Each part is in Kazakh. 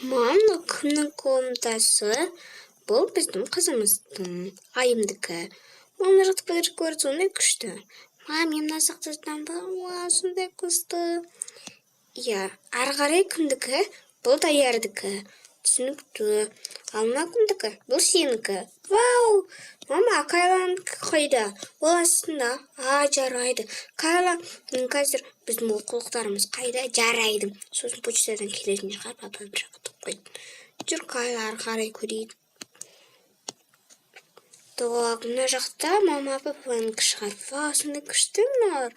Мам, мынау кімнің комнатасы? Бұл біздің қызымыздың, Айымдікі. Мам, мына жақта подарка сондай күшті. Мам, мен мына жақта ба? Уа, сондай күшті. Иә, ары қарай кімдікі? Бұл Даярдікі. Түсінікті. Ал мынау кімдікі? Бұл сенікі. Вау! Мама, Кайланікі қайда? Ол астында. А, жарайды. Кайла, қазір біздің оқулықтарымыз қайда? Жарайды. Сосын почтадан келетін шығар, папа бір жаққа тығып қойды. Жүр, Кайла, ары қарай көрейік. Так, мына жақта мама, папанікі шығар. Вау, сондай күшті мыналар.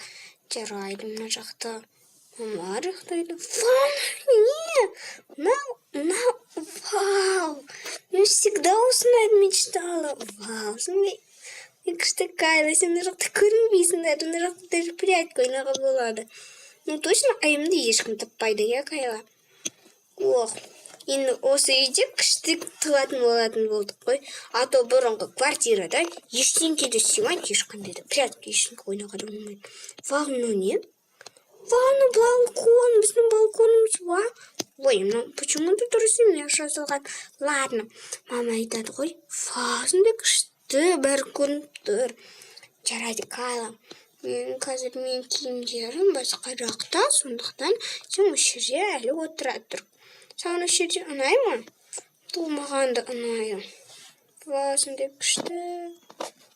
Жарайды, мына жақта мамалар ұйықтайды. Вау, не? Мынау, мынау, вау! Мен всегда осындайды мечтала. Вау, сондай күшті, Кайла, сен мына жақта көрінбейсіңдер. Мына жақта даже прятки ойнауға болады. Ну, точно Айымды ешкім таппайды, иә, Кайла? Ох, енді осы үйде күшті тұратын болатын болдық қой. А то бұрынғы квартирада ештеңке де сыймайды, ешқандай да прятки, ештеңке ойнауға да болмайды. Вау, мынау не? Вау, мынау балкон, біздің балконымыз, ва. Ой, мынау почему-то дұрыс емес жазылған. Ладно, мама айтады ғой. Вау, сондай күшті, бәрі көрініп тұр. Жарайды, Кайла. Мен қазір, менің киімдерім басқа жақта, сондықтан сен осы жерде әлі отыра тұр. Саған осы жерде ұнай ма? Бұл маған да ұнайды. Вау, сондай күшті.